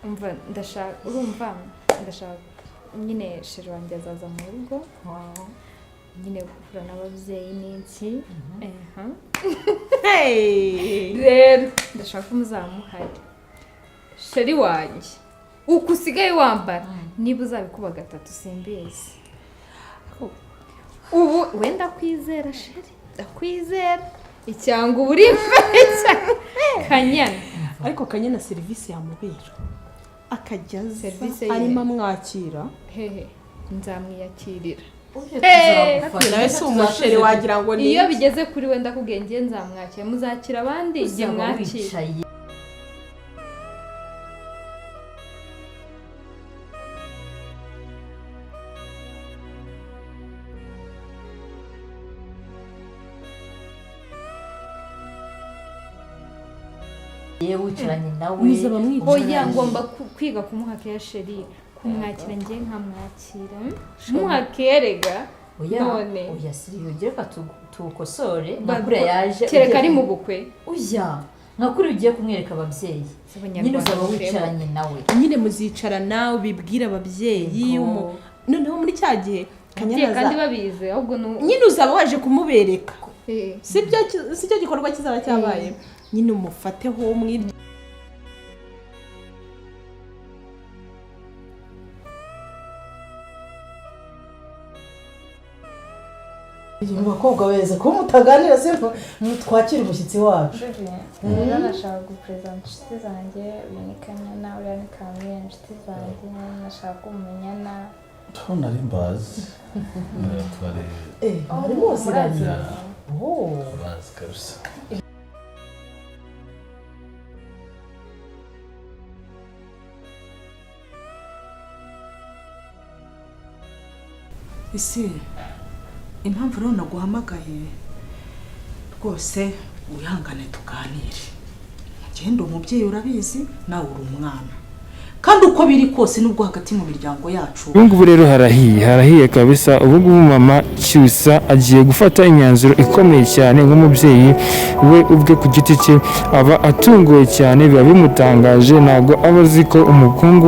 Umva, ndashaka, urumva, ndashaka nyine chéri wanjye azaza mu rugo nyine guhura n'ababyeyi n'iki. Eha. Hey! Rero ndashaka ko muzamuhari. Chéri wanjye, uko usigaye wambara, niba uzabikuba gatatu simbizi. Ubu wenda kwizera, chéri, ndakwizera, icyanga uba uri Kanyana. Ariko Kanyana serivisi yamubera, akajya aza Serivisi ye? arimo amwakira. Hehe, nzamwiyakirira. Nawe si umuchéri, wagira ngo ni Iyo bigeze kuri we, ndakubwiye, ngiye nzamwakira. Muzakira abandi, njye Uzaba mwakira. wicaye. Yewe, wicaranye nawe. Muzaba mwicaranye. Oya, ngomba kwiga kumuha care, chéri, kumwakira, njye nkamwakira, muha care ga. Oya. None. Oya, siriyo, reka tuwukosore nka kuriya yaje. Kereka ugiye ari mu bukwe. Oya, nka kuriya ugiye kumwereka ababyeyi nyine, uzaba wicaranye nawe. Nyine muzicarana, ubibwire ababyeyi. Yego. Noneho muri cya gihe Ababyeyi Kanyana kandi babizi, ahubwo ni nyine uzaba waje kumubereka. Eh. Si cyo gikorwa kizaba cyabaye, nyine umufateho mwirye. Mu bakobwa beza, kuba mutaganira se ngo twakire umushyitsi wacu? Rero nashaka guperezanta inshuti zanjye. Uyu ni Kanyana, uriya ni Kamire, inshuti zanjye. Nashaka kumumenyana. Nari mbazi. Twari Eh, mwari muziranye? Oh. bazi kabisa. Ese impamvu rero naguhamagaye, rwose wihangane tuganire. Ngende umubyeyi, urabizi nawe uri umwana, kandi uko biri kose nubwo hagati mu miryango yacu. Ubu ngubu rero harahiye, harahiye kabisa. Ubu ngubu mama Cyusa agiye gufata imyanzuro ikomeye cyane nk'umubyeyi. We ubwe ku giti cye aba atunguwe cyane, biba bimutangaje. Ntabwo aba azi ko umuhungu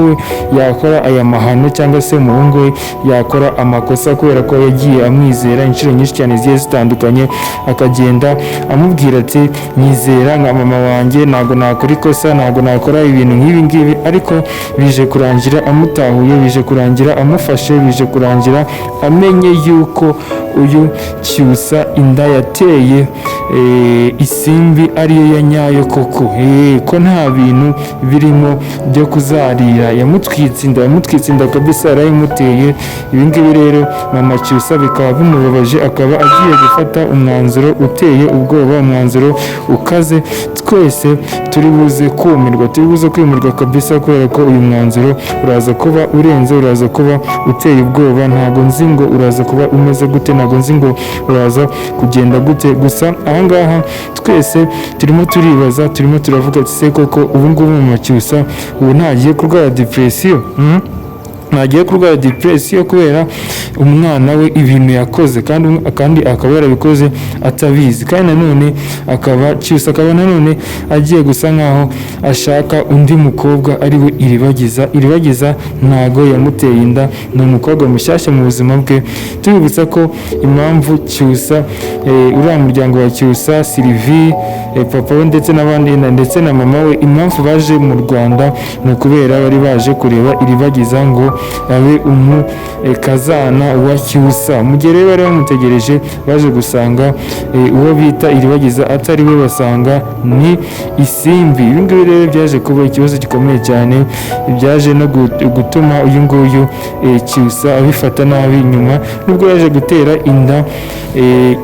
we yakora aya mahano cyangwa se umuhungu we yakora amakosa, kubera ko yagiye amwizera inshuro nyinshi cyane zigiye zitandukanye, akagenda amubwira ati: "Nyizera nka mama wanjye, ntabwo nakora ikosa, ntabwo nakora ibintu nk'ibi ngibi." Ariko bije kurangira amutahuye, bije kurangira amufashe, bije kurangira amenye yuko uyu Cyusa inda yateye Isimbi ariyo ya nyayo koko, ko nta bintu birimo byo kuzarira. Yamutwitse inda, yamutwitse inda kabisa, yarayimuteye. Ibi ngibi rero mama Cyusa bikaba bimubabaje, akaba agiye gufata umwanzuro uteye ubwoba, umwanzuro ukaze. Twese turi buze kumirwa, turi buze kwimirwa kabisa, kubera ko uyu mwanzuro uraza kuba urenze, uraza kuba uteye ubwoba. Ntabwo nzi ngo uraza kuba umeze gute, ntabwo nzi ngo uraza kugenda gute. Gusa ahangaha twese turimo turibaza, turimo turavuga ati: "Se koko ubu ngubu mama Cyusa ubu ntagiye kurwara depression, Ntagiye kurwara depression kubera umwana we ibintu yakoze?" Kandi akaba yarabikoze atabizi. Kandi nanone akaba Cyusa akaba nanone agiye gusa nkaho ashaka undi mukobwa, ari we Iribagiza. Iribagiza ntago yamuteye inda, ni umukobwa mushyashya mu buzima bwe. Tubibutsa ko impamvu Cyusa, uriya muryango wa Cyusa, Sylvie, papa we ndetse n'abandi ndetse na mama we, impamvu baje mu Rwanda ni ukubera bari baje kureba Iribagiza ngo abe umukazana wa Cyusa. Mu gihe rero bari bamutegereje, baje gusanga uwo bita Iribagiza atari we, basanga ni Isimbi. Ibi ngibi rero byaje kuba ikibazo gikomeye cyane, byaje no gutuma uyu nguyu Cyusa abifata nabi nyuma, nubwo yaje gutera inda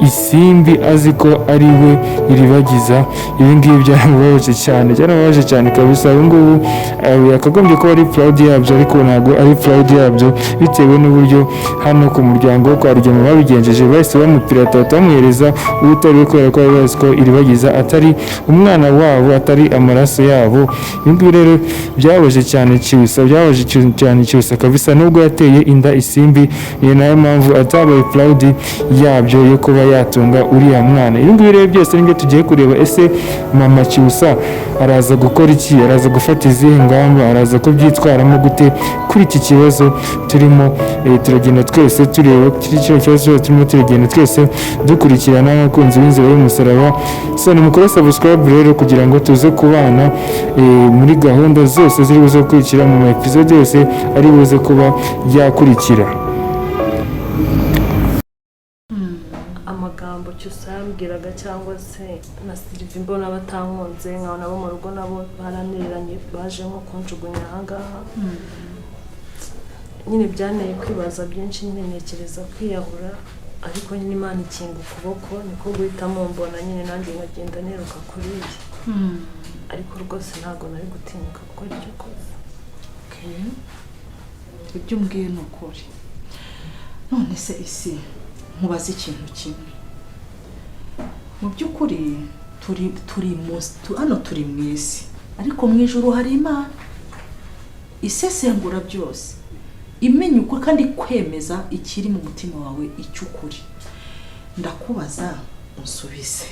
Isimbi azi ko ari we Iribagiza. Ibi ngibi byaramubabaje cyane, byaramubabaje cyane kabisa. Ubu ngubu yakagombye kuba ari proud yabyo, ariko ntabwo ari proud yabyo, bitewe n'uburyo hano ku muryango wo kwa Rugema babigenjeje. Bahise bamupirata, bahita bamuhereza uwo utari we, kubera ko bari bazi ko Iribagiza atari umwana wabo, atari amaraso yabo. Ibi ngibi rero byababaje cyane Cyusa, byababaje cyane Cyusa kabisa. Nubwo yateye inda Isimbi, ni nayo mpamvu atabaye proud yabyo yo kuba yatunga uriya mwana. Ibi ngibi rero byose nibyo tugiye kureba. Ese mama Cyusa araza gukora iki? Araza gufata izihe ngamba? Araza kubyitwaramo gute kuri iki kibazo turimo turagenda twese tureba? Kuri kino kibazo turimo turagenda twese dukurikirana nk'abakunzi b'inzira y'umusaraba. So nimukore subscribe rero kugira ngo tuze kubana muri gahunda zose ziri buze gukurikira, mu ma episode yose ari buze kuba yakurikira. Amagambo Cyusa yambwiraga cyangwa se na Sylvie, mbona batankunze, nkabona abo mu rugo nabo baraniranye, baje nko kunjugunya ahangaha nyine, byanteye kwibaza byinshi nyine, ntekereza kwiyahura, ariko nyine Imana ikinga ukuboko, niko guhitamo mbona nyine nanjye nkagenda niruka kuriya. Ariko rwose ntabwo nari gutinyuka gukora icyo koze. Okay. Ibyo umbwiye ni ukuri. None se isi, nkubaze ikintu kimwe. Mu by'ukuri turi hano turi mu isi, ariko mu ijuru hari Imana isesengura byose, imenya ukuri kandi kwemeza ikiri mu mutima wawe icy'ukuri. Ndakubaza unsubize: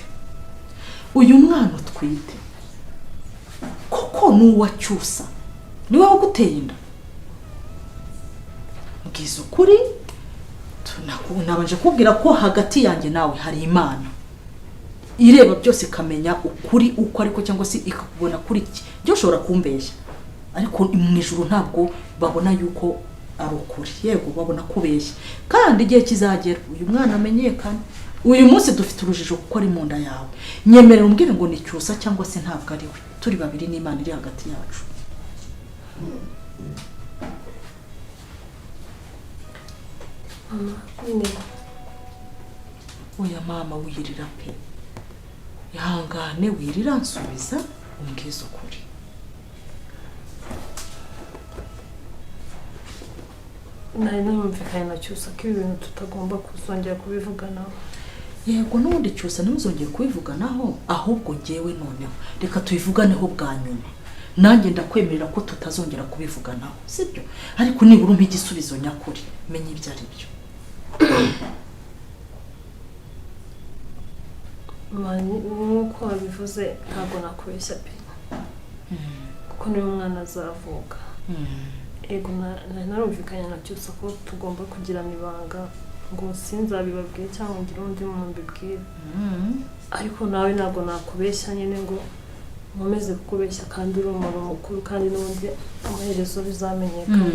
uyu mwana utwite koko ni uwa Cyusa? Niwe waguteye inda? Mbwiza ukuri. Nabanje kubwira ko hagati yanjye nawe hari Imana ireba byose, ikamenya ukuri uko ariko, cyangwa se ikakubona kuri iki. Njye ushobora kumbeshya, ariko mu ijuru ntabwo babona yuko ari ukuri. Yego, babona kubeshya. Kandi igihe kizagera uyu mwana amenyekane. Uyu munsi dufite urujijo kuko ari mu nda yawe. Nyemerera umbwire ngo ni Cyusa cyangwa se ntabwo ari we, turi babiri n'Imana iri hagati yacu. Mama nyine. Oya mama, wirira pe, ihangane, wirira, nsubiza umbwize ukuri. Nari narumvikanye na Cyusa ko ibi bintu tutagomba kuzongera kubivuganaho. Yego, n'ubundi Cyusa ntimuzongere kubivuganaho, ahubwo ngewe noneho reka tubivuganeho bwa nyuma. Nanjye ndakwemerera ko tutazongera kubivuganaho, sibyo? Ariko nibura umpe igisubizo nyakuri, menye ibyo ari byo. Nk'uko wabivuze, ntabwo nakubeshya pe, kuko niwe mwana azavuka. Ego, nari narumvikanye na Cyusa ko tugomba kugirana ibanga, ngo sinzabibabwire cyangwa ngire undi muntu mbibwire, ariko nawe ntabwo nakubeshya nyine ngo nkomeze kukubeshya kandi uri umuntu mukuru, kandi n'ubundi amaherezo bizamenyekana.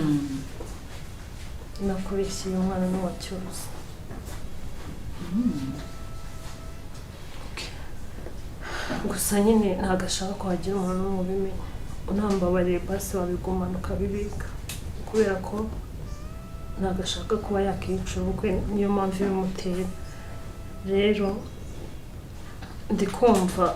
Nakubeshya, uyu mwana ni uwa Cyusa. Gusa nyine ntabwo ashaka ko hagira umuntu n'umwe ubimenya. Unambabariye basi wabigumana ukabibika, kubera ko ntabwo ashaka kuba yakica ubukwe, niyo mpamvu ibimutera. Rero ndi kumva.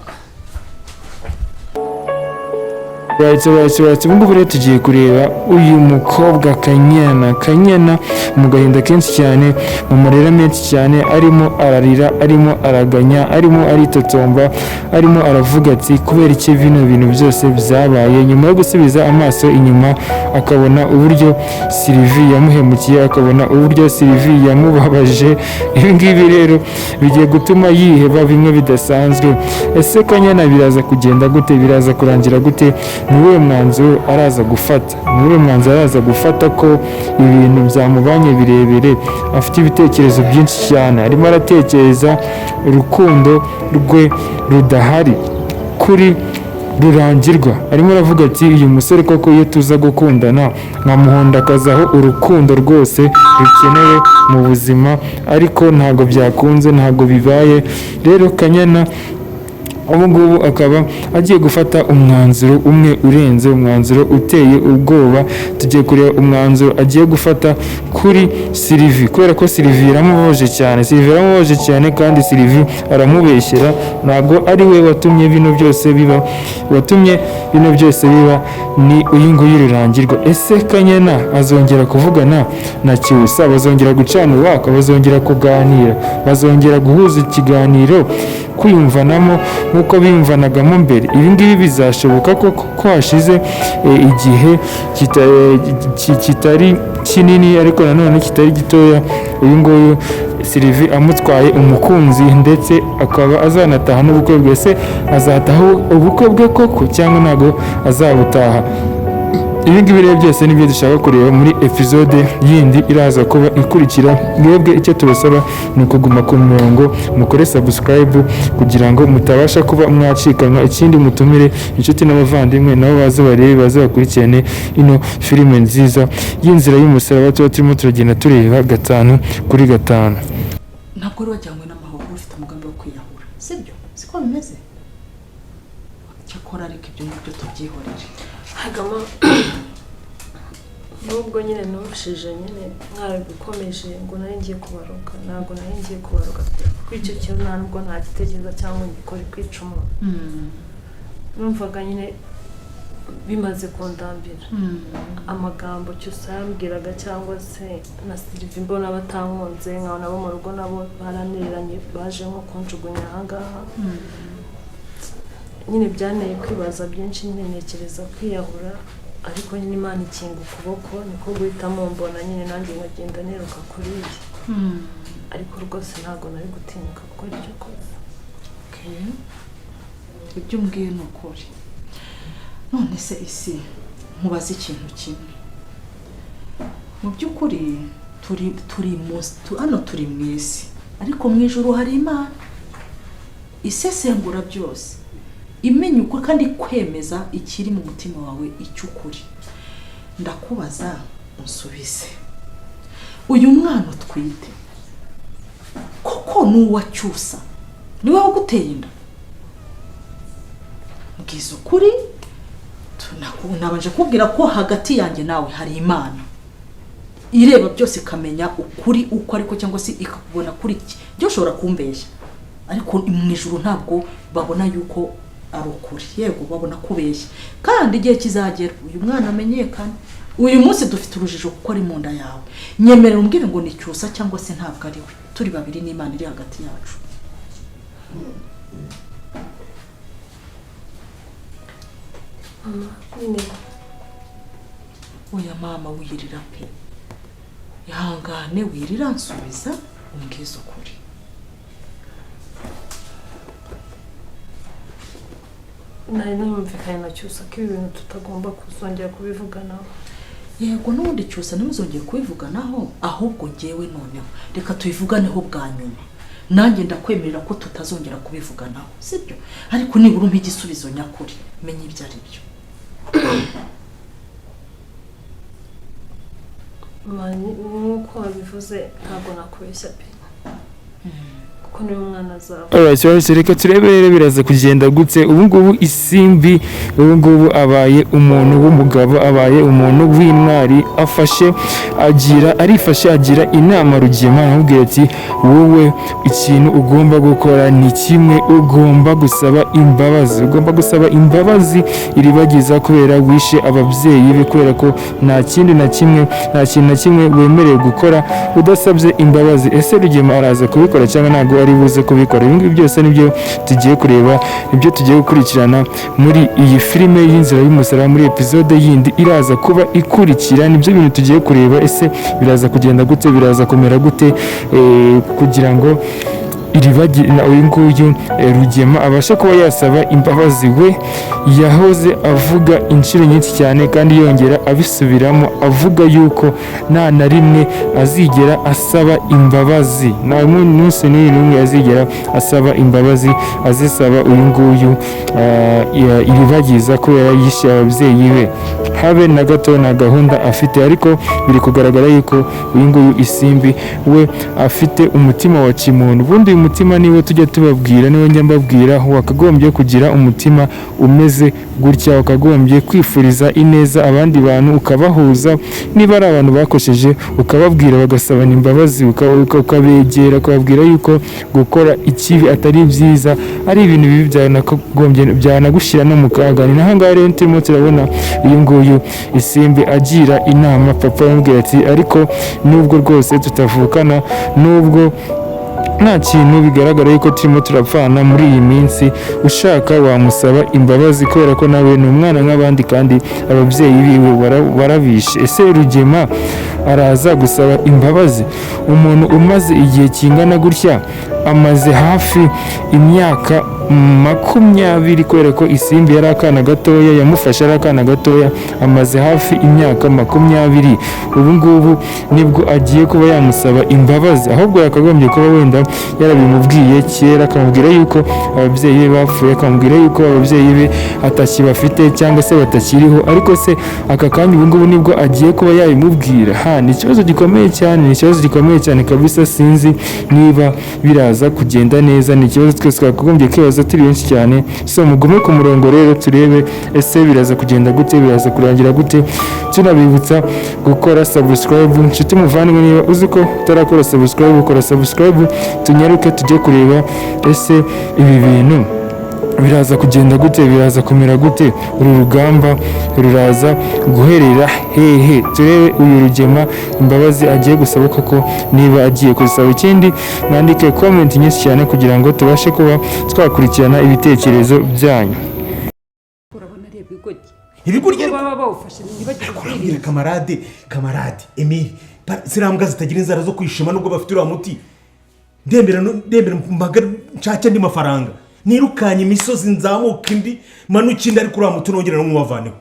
Right, right, right. Ubu ngubu rero tugiye kureba uyu mukobwa Kanyana. Kanyana mu gahinda kenshi cyane, mu marira menshi cyane, arimo ararira, arimo araganya, arimo aritotomba, arimo aravuga ati: "Kubera iki bino bintu byose byabaye?" Nyuma yo gusubiza amaso inyuma akabona uburyo Sylvie yamuhemukiye, akabona uburyo Sylvie yamubabaje, ibi ngibi rero bigiye gutuma yiheba bimwe bidasanzwe. Ese Kanyana biraza kugenda gute? Biraza kurangira gute? Ni uwuhe mwanzuro araza gufata? Ni uwuhe mwanzuro araza gufata ko ibintu byamubanye birebire? Afite ibitekerezo byinshi cyane, arimo aratekereza urukundo rwe rudahari kuri Rurangirwa. Arimo aravuga ati: "Uyu musore koko iyo tuza gukundana nkamuhondakazaho urukundo rwose rukenewe mu buzima, ariko ntabwo byakunze, ntabwo bibaye." Rero Kanyana Ubu ngubu akaba agiye gufata umwanzuro umwe urenze, umwanzuro uteye ubwoba. Tugiye kureba umwanzuro agiye gufata kuri Sylvie, kubera ko Sylvie yaramubabaje cyane. Sylvie yaramubabaje cyane, kandi Sylvie aramubeshyera. Ntabwo ari we watumye bino byose biba, watumye bino byose biba ni uyu nguyu Rurangirwa. Ese Kanyana azongera kuvugana na Cyusa? Bazongera gucana uwaka? Bazongera kuganira? Bazongera guhuza ikiganiro, kwiyumvanamo nk'uko biyumvanagamo mbere? Ibi ngibi bizashoboka koko, ko hashize igihe kitari kinini ariko nanone kitari gitoya, uyu nguyu Sylvie amutwaye umukunzi, ndetse akaba azanataha n'ubukwe bwe? Se azataha ubukwe bwe koko, cyangwa ntabwo azabutaha? Ibi ngibi rero byose nibyo dushaka kureba muri episode yindi iraza kuba ikurikira. Mwebwe icyo tubasaba ni ukuguma ku murongo, mukore subscribe kugira ngo mutabasha kuba mwacikanwa. Ikindi, mutumire inshuti n'abavandimwe nabo baze barebe, baze bakurikirane ino filime nziza y'Inzira y'Umusaraba, tuba turimo turagenda tureba gatanu kuri gatanu. Ntabwo wari wajyanywe n'amahoro, ufite umugambi wo kwiyahura, sibyo? Siko bimeze? Cyakora ariko ibyo ngibyo tubyihorere. Hagama nubwo nyine numvishije nyine mwabikomeje ngo nari ngiye kubaroga, ntabwo nari ngiye kubaroga pe, kuko icyo kintu nta nubwo ntagitekereza cyangwa ngikore, kwica umuntu. Numvaga nyine bimaze kundambira, amagambo cyose yambwiraga cyangwa se na Sylvie, mbona batankunze, nkabona abo mu rugo nabo baraniranye, baje nko kunjugunya ahangaha. Nyine byanteye kwibaza byinshi, nyine ntekereza kwiyahura, ariko nyine Imana ikinga ukuboko, niko guhitamo mbona nyine nanjye nkagenda niruka kuriya. Ariko rwose ntabwo nari gutinyuka gukora icyo kosa. Okay. Ibyo umbwiye ni ukuri. None se isi, nkubaze ikintu kimwe. Mu by'ukuri turi hano turi mu isi, ariko mu ijuru hari Imana isesengura byose, imenya ukuri kandi kwemeza ikiri mu mutima wawe icy'ukuri. Ndakubaza unsubize: uyu mwana utwite koko ni uwa Cyusa? Niwe waguteye inda? Mbwiza ukuri. Nabanje kubwira ko hagati yanjye nawe hari Imana ireba byose, ikamenya ukuri uko ariko, cyangwa se ikakubona kuri iki. Byo ushobora kumbeshya, ariko mu ijuru ntabwo babona yuko ari ukuri. Yego, babona kubeshya. Kandi igihe kizagera uyu mwana amenyekane. Uyu munsi dufite urujijo kuko ari mu nda yawe. Nyemerera umbwire ngo ni Cyusa cyangwa se ntabwo ari we, turi babiri n'Imana iri hagati yacu. Mama, nyine Oya mama, wirira pe, ihangane, wirira, nsubiza umbwize ukuri. Nari numvikanye na Cyusa ko ibi bintu tutagomba kuzongera kubivuganaho. Yego, n'ubundi Cyusa ntimuzongere kubivuganaho, ahubwo ngewe noneho reka tubivuganeho bwa nyuma. Nanjye ndakwemerera ko tutazongera kubivuganaho, sibyo? Ariko nibura umpe igisubizo nyakuri, menye ibyo ari byo. Mama, nk'uko wabivuze, ntabwo nakubeshya pe, kuko niwe mwana azava. Alright, alright, reka turebe rero biraza kugenda gutse. Ubu ngubu Isimbi ubu ngubu abaye umuntu w'umugabo, abaye umuntu w'intwari, afashe agira arifashe, agira inama Rugema, aramubwira ati: "Wowe ikintu ugomba gukora ni kimwe, ugomba gusaba imbabazi, ugomba gusaba imbabazi Iribagiza kubera wishe ababyeyi be, kubera ko nta kindi na kimwe, nta kintu na kimwe wemerewe gukora udasabye imbabazi." Ese Rugema araza kubikora cyangwa ntabwo ari buze kubikora? Ibi ngibi byose nibyo tugiye kureba, nibyo tugiye gukurikirana muri iyi filime y'Inzira y'Umusaraba, muri episode yindi iraza kuba ikurikira. Nibyo bintu tugiye kureba. Ese biraza kugenda gute? Biraza kumera gute kugira ngo na uyu nguyu Rugema abashe kuba yasaba imbabazi, we yahoze avuga inshuro nyinshi cyane kandi yongera abisubiramo, avuga yuko nta na rimwe azigera asaba imbabazi, nta munsi n'uyu n'umwe azigera asaba imbabazi, azisaba uyu nguyu Iribagiza kubera yishe ababyeyi be? Habe na gato, nta gahunda afite. Ariko biri kugaragara yuko uyu nguyu Isimbi we afite umutima wa kimuntu. Ubundi uyu Mutima niwo tujya tubabwira, niwo njya mbabwira, wakagombye kugira umutima umeze gutya, wakagombye kwifuriza ineza abandi bantu, ukabahuza, niba ari abantu bakosheje ukababwira bagasabana imbabazi, ukabegera ukababwira yuko gukora ikibi atari byiza, ari ibintu bibi byanagombye byanagushyira no mu kaga. Ni naho ngaha rero turimo turabona uyu nguyu Isimbi agira inama papa, yamubwira ati ariko nubwo rwose tutavukana, nubwo nta kintu bigaragara yuko turimo turapfana muri iyi minsi, ushaka wamusaba imbabazi kubera ko nawe ni umwana nk'abandi kandi ababyeyi biwe barabishe. Ese Rugema araza gusaba imbabazi umuntu umaze igihe kingana gutya, amaze hafi imyaka 20, kubera ko Isimbi yari akana gatoya, yamufashe ari akana gatoya, amaze hafi imyaka 20, ubu ngubu nibwo agiye kuba yamusaba imbabazi. Ahubwo yakagombye kuba wenda yarabimubwiye kera, akamubwira yuko ababyeyi be bapfuye, akamubwira yuko ababyeyi be atakibafite cyangwa se batakiriho, ariko se aka kanya ubu ngubu nibwo agiye kuba yabimubwira. Ha, ni ikibazo gikomeye cyane, ni ikibazo gikomeye cyane kabisa, sinzi niba biraza kugenda neza, ni ikibazo twese twakagombye kwibaza turi benshi cyane. So mugume ku murongo rero turebe ese biraza kugenda gute, biraza kurangira gute. Tunabibutsa gukora subscribe, nshuti muvandimwe, niba uzi ko utarakora subscribe, ukora subscribe, tunyaruke tujye kureba ese ibi bintu biraza kugenda gute, biraza kumera gute, uru rugamba ruraza guherera hehe. Turebe uyu Rugema imbabazi agiye gusaba koko niba agiye kuzisaba. Ikindi mwandike comment nyinshi cyane kugira ngo tubashe kuba twakurikirana ibitekerezo byanyu. Urabona ari ibigoryi. Ibigoryi ariko- Baba bawufashe ntibagire Urabwira ubwirinzi. Kamarade Emile, ziriya mbwa zitagira inzara zo kwishima nubwo bafite uriya muti, ndemera ndemera mbaga nshake andi mafaranga, nirukanye imisozi nzamuka indi manuka indi, ariko uriya muti nongera ntumubavaneho,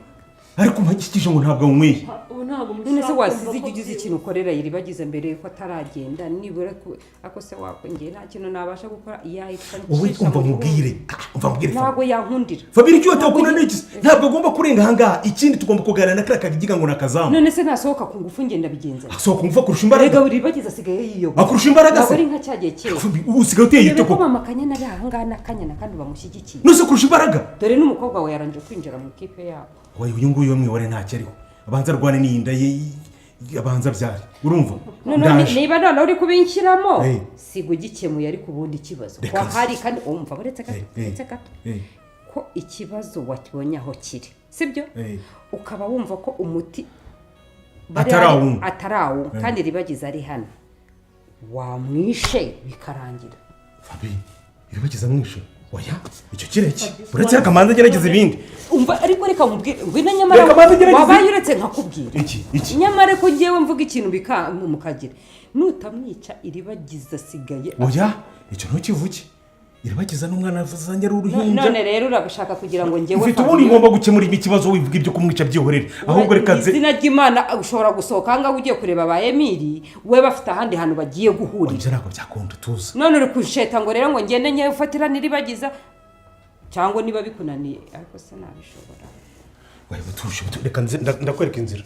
ariko mpagikije ngo ntabwo awunyweye. Ubu ntabwo None se mushobora wasize kumva ijya ko ugize ikintu ukorera Iribagiza mbere yuko ataragenda, nibura ako se wakongera nta kintu nabasha gukora yahita Wowe ncisha umva mu nkubwire, umva nkubwire, Fabi. Ntabwo yankundira. Fabiri, icyo watakunda ni iki? Ntabwo agomba kurenga ahangaha. Ikindi tugomba kuganira na kariya kagiga ngo ni akazamu. None se nasohoka ku ngufu ngenda bigenza? Asohoka ku ngufu akurusha imbaraga. Erega Iribagiza asigaye yiyoga. Akurusha imbaraga se? Ntabwo ari nka cya gihe kera. Fabi, usigaye uteye Dore ute ko koko? mama Kanyana ari ahangaha na Kanyana kandi bamushyigikiye. None se kurusha imbaraga? Dore n'umukobwa wawe yarangije kwinjira mu ikipe yabo. Oya, uyu nguyu mwihore ntacyo ariho, abanza arwane n'iyinda ye, abanza abyare, urumva? Noneho Ndaje. niba noneho uri kubinshyiramo, siga ugikemuye, ariko ubundi ikibazo Reka ko nze. hari kandi umva uretse gato, uretse gato, ko ikibazo wakibonye aho kiri, sibyo? Ukaba wumva ko umuti Atarawunywa. atarawunywa kandi Iribagiza ari hano, wamwishe bikarangira. Fabi, Iribagiza mwishe? Oya, icyo kireke, uretse reka manze agerageze ibindi. Umva ariko reka nkubwire, ngwino nyamara. Reka manze ngerageze. Wabaye uretse nkakubwira. Iki iki? Nyamara ko ngewe mvuga ikintu mukagira, nutamwica Iribagiza asigaye. Oya, icyo ntukivuge, Iribagiza n'umwana zanjye ari uruhinja. None rero urabishaka kugira ngo ngewe Ufite ubundi ngomba gukemura ikibazo, wivuga ibyo kumwica byihorere, ahubwo reka nze. Izina ry'Imana, ushobora gusohoka ahangaha ugiye kureba ba Emiri, we bafite ahandi hantu bagiye guhurira. Ibyo ntabwo byakunda, tuza. None uri kunsheta ngo rero ngo ngende ngewe ufatirane Iribagiza, cyangwa niba bikunaniye, ariko se nabishobora? Oya, butuje, reka nze ndakwereka inzira.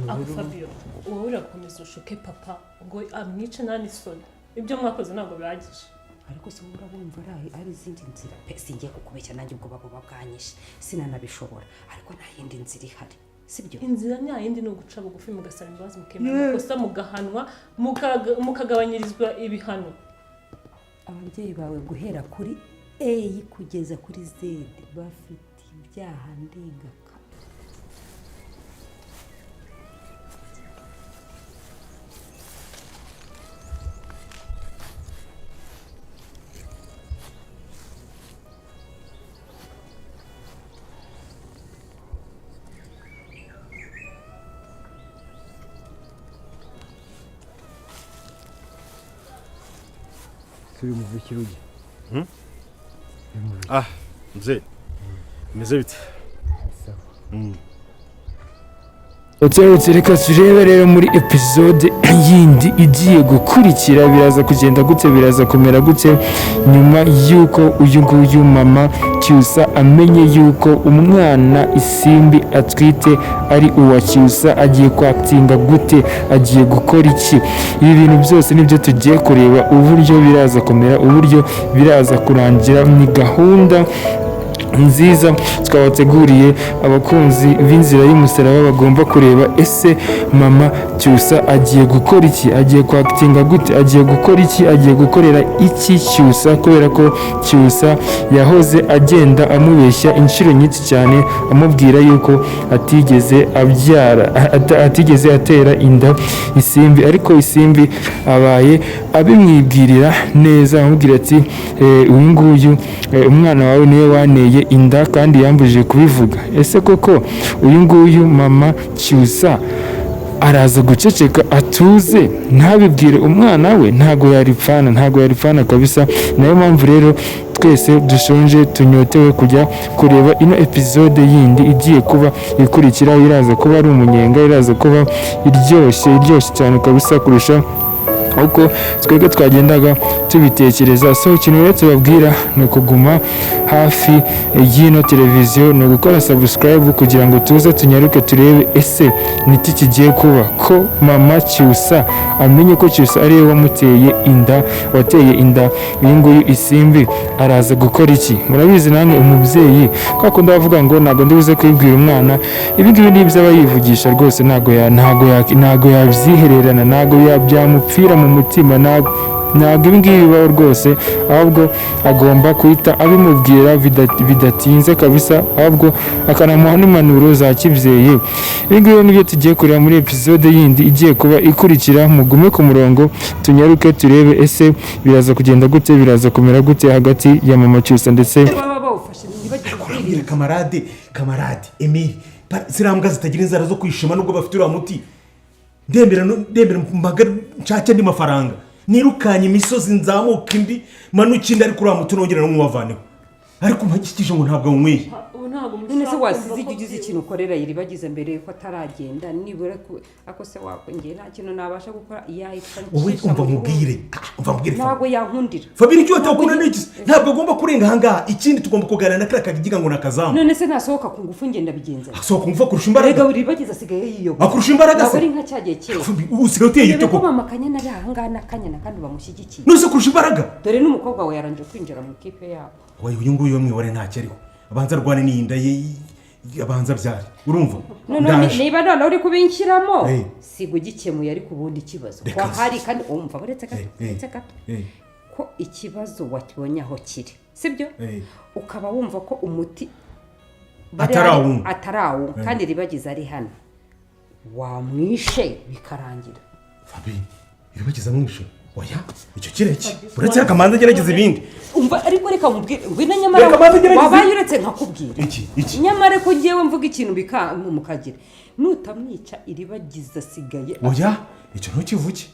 Ako Fabio, wowe urakomeza ushuke papa ngo amwice nta n'isoni, ibyo mwakoze ntabwo bihagije. Ariko se wowe urabumva ari izindi nzira pe? Singiye kukubeshya, nanjye ubwo buba bwanyishe sinanabishobora, ariko nta yindi nzira ihari, sibyo? Inzira nta yindi, ni uguca bugufi mugasaba imbabazi, mukemera amakosa, mugahanwa, mukagabanyirizwa ibihano. Ababyeyi bawe guhera kuri A kugeza kuri Z bafite ibyaha ndengakamere. Turi mu kirugi. Ah, mzee. Meze bite? Turetse reka turebe rero muri episode yindi igiye gukurikira, biraza kugenda gute, biraza kumera gute nyuma y'uko uyu nguyu mama Cyusa amenye y'uko umwana Isimbi atwite ari uwa Cyusa, agiye kwakitinga gute, agiye gukora iki? Ibi bintu byose nibyo tugiye kureba, uburyo biraza kumera, uburyo biraza kurangira. Ni gahunda nziza twabateguriye, abakunzi b'inzira y'umusaraba bagomba kureba. Ese mama Cyusa agiye gukora iki, agiye kwakitinga gute, agiye gukora iki, agiye gukorera iki Cyusa? Kubera ko Cyusa yahoze agenda amubeshya inshuro nyinshi cyane, amubwira yuko atigeze abyara, atigeze atera inda Isimbi, ariko Isimbi abaye abimwibwirira neza, amubwira ati uyu nguyu umwana wawe niwe waneye inda kandi yambujije kubivuga. Ese koko uyu nguyu mama Cyusa araza guceceka atuze ntabibwire umwana we? Ntago yaripfana, ntago yaripfana kabisa. Nayo mpamvu rero twese dushonje tunyotewe kujya kureba ino episode yindi igiye kuba ikurikira. Iraza kuba ari umunyenga, iraza kuba iryoshye, iryoshye cyane kabisa kurusha uko twebwe twagendaga tubitekereza. So ikintu rero tubabwira ni ukuguma hafi y'ino televiziyo, ni ugukora subscribe kugira ngo tuze tunyaruke turebe ese niki kigiye kuba, ko mama Cyusa amenye ko Cyusa ariwe wamuteye inda, wateye inda uyu nguyu Isimbi, araza gukora iki? Murabizi namwe umubyeyi kwa kundi avuga ngo ntabwo ndibuze kubibwira umwana, ibi ngibi ni ibyo aba yivugisha rwose, ntabwo yabyihererana, ntabwo byamupfira mu mutima, ntabwo ibi ngibi bibaho rwose, ahubwo agomba guhita abimubwira bidatinze kabisa, ahubwo akanamuha n'impanuro za kibyeyi. Ibi ngibi nibyo tugiye kureba muri episode yindi igiye kuba ikurikira. Mugume ku murongo tunyaruke turebe ese biraza kugenda gute, biraza kumera gute hagati ya mama Cyusa ndetse kamarade kamarade Emile. Ziriya mbwa zitagira inzara zo kwishima nubwo bafite uriya muti, ndemera mbaga nshake andi mafaranga, nirukanye imisozi nzamuka indi manuka indi, ariko uriya muti nongera ntumubavaneho. Ariko mpagikije ngo ntabwo awunyweye. None se wasize ijya ugize ikintu ukorera Iribagiza mbere yuko ataragenda, nibura ako se wakongera nta kintu nabasha gukora yahita. Wowe umva mubwire, umva mubwire, ntabwo yankundira Fabiri, icyo watakunda ni iki? Ntabwo agomba kurenga ahangaha. Ikindi tugomba kuganira na kariya kagiga ngo nakazamu. None se nasohoka ku ngufu ngenda bigenza? Asohoka ku ngufu akurusha imbaraga. Rega Iribagiza asigaye yiyoga. Akurusha imbaraga se? Ntabwo ari nka cya gihe kera. Usigaye uteye ute koko? Mama Kanyana ari ahangaha na Kanyana kandi bamushyigikiye. None se kurusha imbaraga? Dore n'umukobwa we yaranje kwinjira mu ikipe yabo. Oya, uyu nguyu mwihore ntacyo ariho, abanza arwane n'inda ye, abanza abyare, urumva? Niba noneho uri kubinshyiramo siga ugikemuye, ariko ubundi ikibazo ko hari kandi umva uretse gato ko ikibazo wakibonye aho kiri, sibyo? Ukaba wumva ko umuti atarawo kandi Iribagiza ari hano, wamwishe bikarangira. Fabi, Iribagiza amwishe? Oya, icyo kireke uretse akamanza agerageza ibindi. Umva ariko reka mubwire ngwino, nyamara wabaye uretse nkakubwira iki nyamara ko ngewe mvuga ikintu mukagira nutamwica Iribagiza asigaye. Oya, icyo ntukivuge,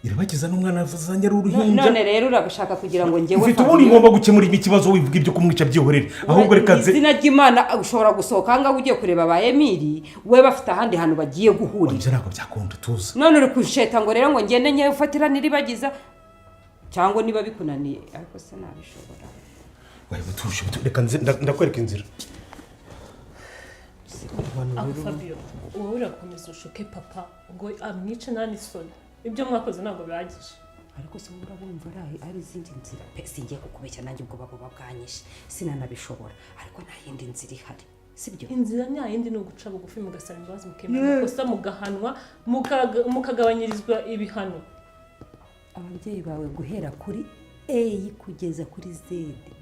Iribagiza n'umwana azanye ari uruhinja. None rero urabishaka kugira ngo ngewe mfite ubundi ngomba gukemura ikibazo, wivuga ibyo kumwica byihorere, ahubwo reka nze izina ry'Imana. Ushobora gusohoka ahangaha ugiye kureba ba Emili, we bafite ahandi hantu bagiye guhurira. Ibyo ntabwo byakunda tuza. None uri kunsheta ngo rero ngo ngende ngewe ufatirane Iribagiza, cyangwa niba bikunaniye ariko se nabishobora. Waye butuje, reka ndakwereka inzira. Fabio, wowe urakomeza ushuke papa ngo amwice nta n'isoni. Ibyo mwakoze ntabwo bihagije. Ariko se urabumva ari izindi nzira pe, singiye kukubeshya nanjye ubwoba buba bwanyishe, sinanabishobora, ariko nta yindi nzira ihari, sibyo? Inzira nta yindi ni uguca bugufi mugasaba imbabazi, mukemera amakosa, mugahanwa, mukagabanyirizwa ibihano. Ababyeyi bawe guhera kuri A kugeza kuri Z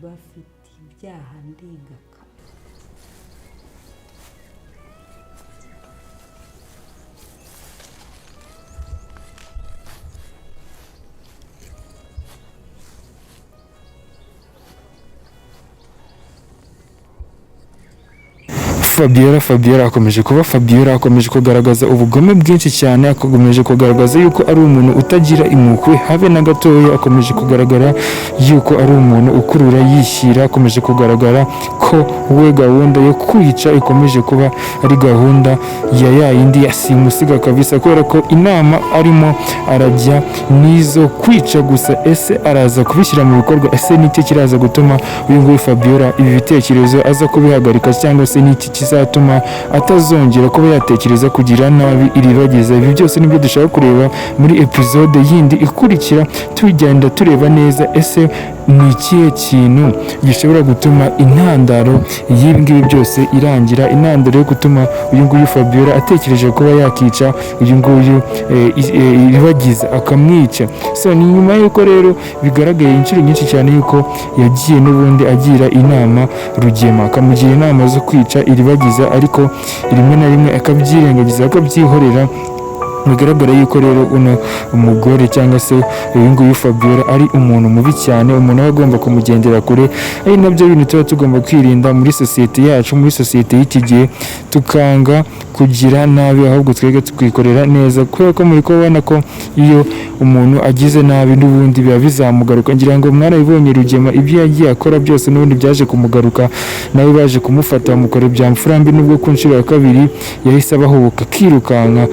bafite ibyaha ndengakamere. Fabiola, Fabiola akomeje kuba Fabiola, akomeje kugaragaza ubugome bwinshi cyane, akomeje kugaragaza yuko ari umuntu utagira impuhwe habe na gatoya, akomeje kugaragara yuko ari umuntu ukurura yishyira, akomeje kugaragara ko we gahunda yo kwica ikomeje kuba ari gahunda ya yayindi ya simusiga kabisa, kubera ko inama arimo arajya nizo kwica gusa. Ese araza kubishyira mu bikorwa? Ese nicyo kiraza gutuma uyu nguyu Fabiola ibi bitekerezo aza kubihagarika, cyangwa se n'iki kizatuma atazongera kuba yatekereza kugira nabi Iribagiza? Ibi byose nibyo dushaka kureba muri episode yindi ikurikira, tugenda tureba neza ese ni ikihe kintu gishobora gutuma intandaro y'ibi ngibi byose irangira, intandaro yo gutuma uyu nguyu Fabiola atekereje kuba yakica uyu nguyu Iribagiza akamwica. So ni nyuma y'uko rero bigaragaye inshuro nyinshi cyane yuko yagiye n'ubundi agira inama Rugema, akamugira inama zo kwica Iribagiza, ariko rimwe na rimwe akabyirengagiza, akabyihorera. Bigaragara yuko rero uno umugore cyangwa se uyu nguyu Fabiola ari umuntu mubi cyane, umuntu aba agomba kumugendera kure. Ari nabyo bintu tuba tugomba kwirinda muri sosiyete yacu, muri sosiyete y'iki gihe, tukanga kugira nabi ahubwo twebwe tukikorera neza, kubera ko muri kubona ko iyo umuntu agize nabi n'ubundi biba bizamugaruka. Ngira ngo mwarabibonye Rugema ibyo yagiye akora byose n'ubundi byaje kumugaruka, nawe baje kumufata bamukora ibya mfurambi, nubwo ku nshuro ya kabiri yahise abahubuka akirukanka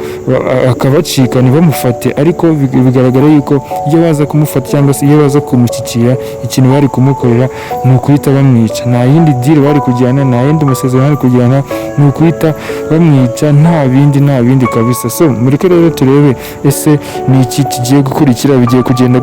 akabacika ntibamufate, ariko bigaragara yuko iyo baza kumufata cyangwa se iyo baza kumushyikira, ikintu bari kumukorera ni ukuhita bamwica. Nta yindi deal bari kujyana, nta yindi masezerano bari kujyana, ni ukuhita bamwica, nta bindi, nta bindi kabisa. So mureke rero turebe ese ni iki kigiye gukurikira, bigiye kugenda.